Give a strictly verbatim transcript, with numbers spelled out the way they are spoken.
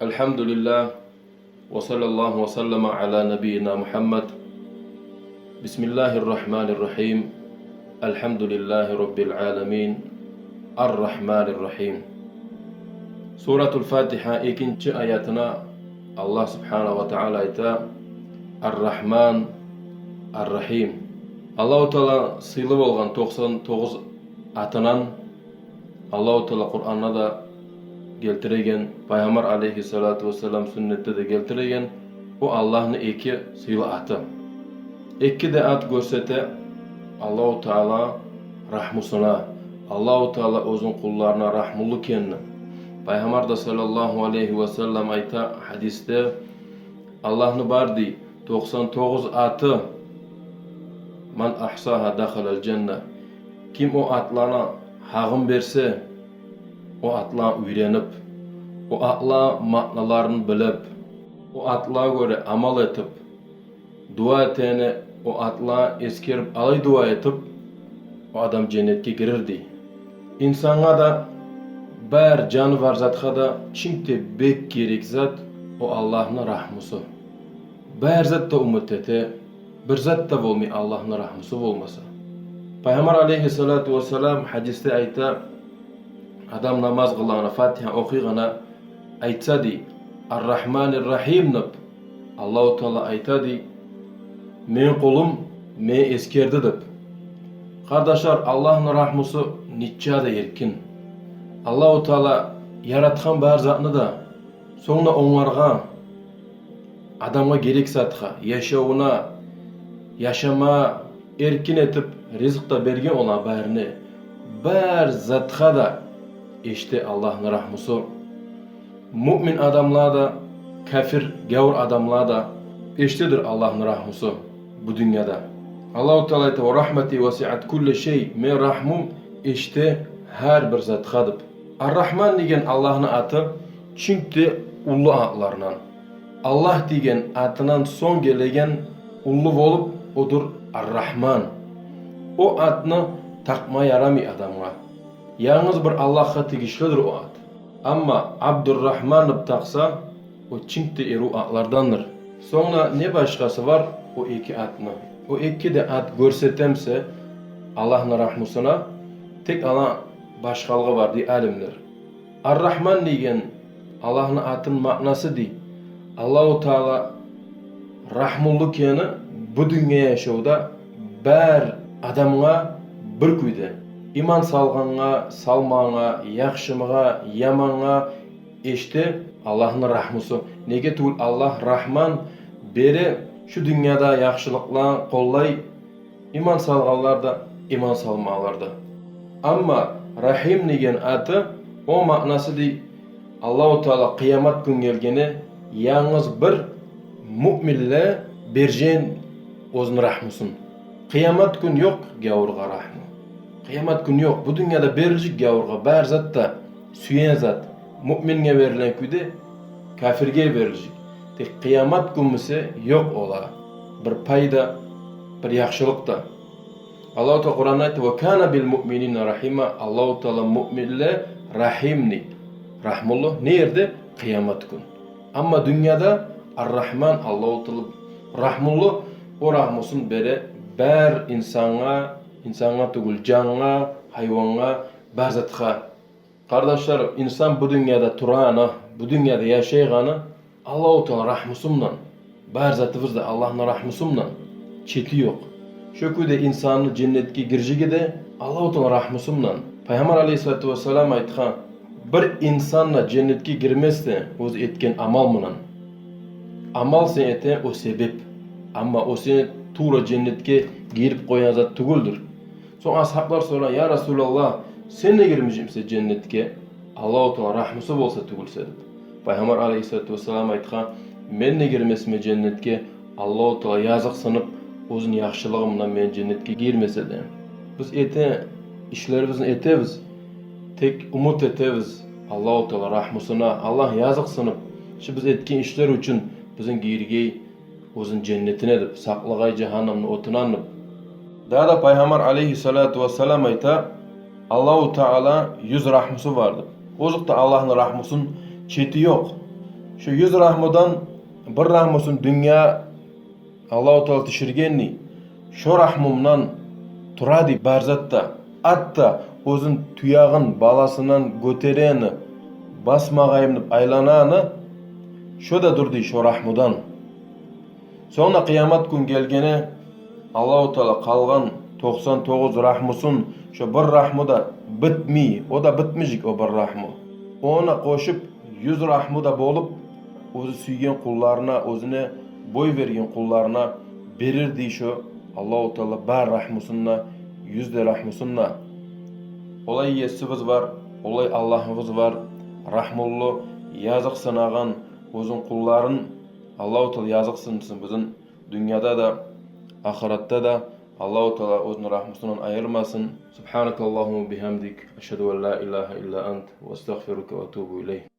الحمد لله، وصلى الله وسلم على نبينا محمد. بسم الله الرحمن الرحيم. الحمد لله رب العالمين. الرحمن الرحيم. Суратул Фатигьа экинчи аятына Аллагь субгьанагьу ва тагьала айта: Ар-Рагьман, Ар-Рагьим. Аллагьу Тагьала сыйлы болгъан токъсан тогъуз атындан. Аллагьу Тагьала Къуранда да гелтиреген, Пайхаммар алейгьиссалату вассалам сюннетде де гелтиреген о Аллагьны эки сыйлы аты. Эки де ат гёрсете Аллагьу Тагьала рагьмусуна, Аллагьу Тагьала оьзюню къулларына рагьмулу экенни. Пайхаммар да саллаллагьу алейгьи вассалам айта гьадисде, Аллагьны бар дей токъсан тогъуз аты. من أحصاها دخل الجنة. Ким о атланы гьакъын берсе, о атланы уьйренип, о атланы маъналарын билип, о атлагъа гёре амал этип, дуа этегенде о атланы эсгерип, алай дуа этип, о адам женнетге гирер дей. Инсангъа да, бар жаны бар затгъа да чинк де бек герек зат о Аллагьны рагьмусу. Бар зат да умут эте, бир зат да болмай Аллагьны рагьмусу болмаса. Пайхаммар алейгьиссалату вассалам гьадисде айта, адам намаз къылагъанда, Фатигьа охуйгъанда айтса дей: «Ар-Рагьманир-Рагьим» деп, Аллагьу Тагьала айта дей: «Мени къулум мени эсгерди» деп. Къардашлар, Аллагьны рагьмусу нече де эркин. Аллагьу Тагьала яратгъан бар затны да, сонг да онгаргъа, адамгъа герек затгъа, яшавуна, яшама эркин этип ризкъ да берген оланы барына. Бар затгъа да эшите Аллагьны рагьмусу. Муъмин адамлагъа да, кафир, гавур адамлагъа да эшитедир Аллагьны рагьмусу бу дюньяда. Аллагьу Тагьала айта: «Ва рагьмати васиат кулла шай». Мени рагьмум эшите гьар бир затгъа деп. Ар-Рагьман деген Аллагьны аты чинк де уллу атлардан. Аллагь деген атындан сонг гелеген уллу болуп, одур Ар-Рагьман. О атны такъма ярамай адамгъа. Янгыз бир Аллагьгъа тийишлидир о ат. Амма Абдуррагьман деп такъса, о чинк де эрив атлардандыр. Сонг да не башгъасы бар о эки атны? О эки де ат гёрсете буса Аллагьны рагьмусуна, тек ону башгъалыгъы бар дей алимлер. Ар-Рагьман деген Аллагьны атыны маънасы дей, Аллагьу Тагьала рагьмулу экени бу дюнья яшавда бар адамгъа бир кюйде. Иман салгъангъа, салмагъангъа, яхшымыгъа, ямангъа эшите Аллагьны рагьмусу. Неге тюгюл Аллагь Рагьман, бере шу дюньяда яхшылыкъланы къоллай, иман салгъанлар да, иман салмагъанлар да. Амма Рагьим деген аты, о маънасы дей, Аллагьу Тагьала къыямат гюн гелгенде янгыз бир муъминлеге бережек оьзюню рагьмусун. Къыямат гюн ёкъ гавургъа рагьму. Къыямат гюн ёкъ. Бу дюньяда берилежек гавургъа бар зат да, сюеген зат, муъминге берилген кюйде, кафирге берилежек. Тек къыямат гюн буса ёкъ олагъа бир пайда, бир яхшылыкъ да. Аллагьу Тагьала Къуранда айта: «Ва кана бил муъминина рагьима». Аллагьу Тагьала муъминлеге рагьим дей, рагьмулу. Не ерде? Къыямат гюн. Амма дюньяда Ар-Рагьман, Аллагьу Тагьала рагьмулу, о рагьмусун бере бар инсангъа, инсангъа тюгюл, жангъа, гьайвангъа, бар затгъа. Къардашлар, инсан бу дюньяда турагъаны, бу дюньяда яшайгъаны Аллагьу Тагьала рагьмусундан. Бар затыбыз да Аллагьны рагьмусундан, чети ёкъ. Шо кюйде инсанны женнетге гирежеги де Аллагьу Тагьала рагьмусундан. Пайхаммар алейгьиссалату вассалам айтгъан: «Бир инсан да женнетге гирмес де оьзю этген амал булан». Амал сен этеген, о себеп. Амма о сени тувра женнетге гийирип къоягъан зат тюгюлдюр. Сонг асгьаблар сорагъан: «Я Расулаллагь, сен де гирмежекмисен женнетге, Аллагьу Тагьала рагьмусу болса тюгюл эсе?» — деп. Пайхаммар алейгьиссалату вассалам айтгъан: «Мен де гирмесмен женнетге, Аллагьу Тагьала языкъсынып, оьзюню яхшылыгъы булан мени женнетге гийирмесе де». Биз этеген ишлерибизни этебиз, тек умут этебиз Аллагьу Тагьала рагьмусуна, Аллагь языкъсынып, шу биз этген ишлер учун бизин гийиргей оьзюню женнетине деп, сакълагъай жагьаннемни отундан деп. Дагъы да Пайхаммар алейгьиссалату вассалам айта: «Аллагьу Тагьала юз рагьмусу бар», — деп. Озокъда, Аллагьны рагьмусуну чети ёкъ. Шо юз рагьмудан бир рагьмусун дюньягъа Аллагьу Таала тюшюргенни, шо рагьмумдан тура дей бар зат да. Гьатта оьзюн туягъын баласындан гётерени, басмагъайым деп айлананы, шо да дур дей шо рагьмудан. Сонг да къыямат гюн гелгенде Аллагьу Таала къалгъан токъсан тогъуз рагьмусун, шо бир рагьму да битмей, о да битмежек о бир рагьму. Ону къошуп, юз рагьму да болуп, оьзю сюйген къулларына, оьзюне бой берген къулларына берир дей шо Аллагьу Таала бар рагьмусун да, юз де рагьмусун да. Олай Есибиз бар, олай Аллагьыбыз бар, рагьмулу, языкъсынагъан оьзюн къулларын. Аллагьу Таала языкъсынсын бизин дюньяда да, ахыратда да. Аллагьу Таала оьзюню рагьмусундан айырмасын. Субгьанакаллагьумма ва бигьамдик, ашгьаду ан ла илагьа илла ант, ва астагъфирука ва атубу илайк.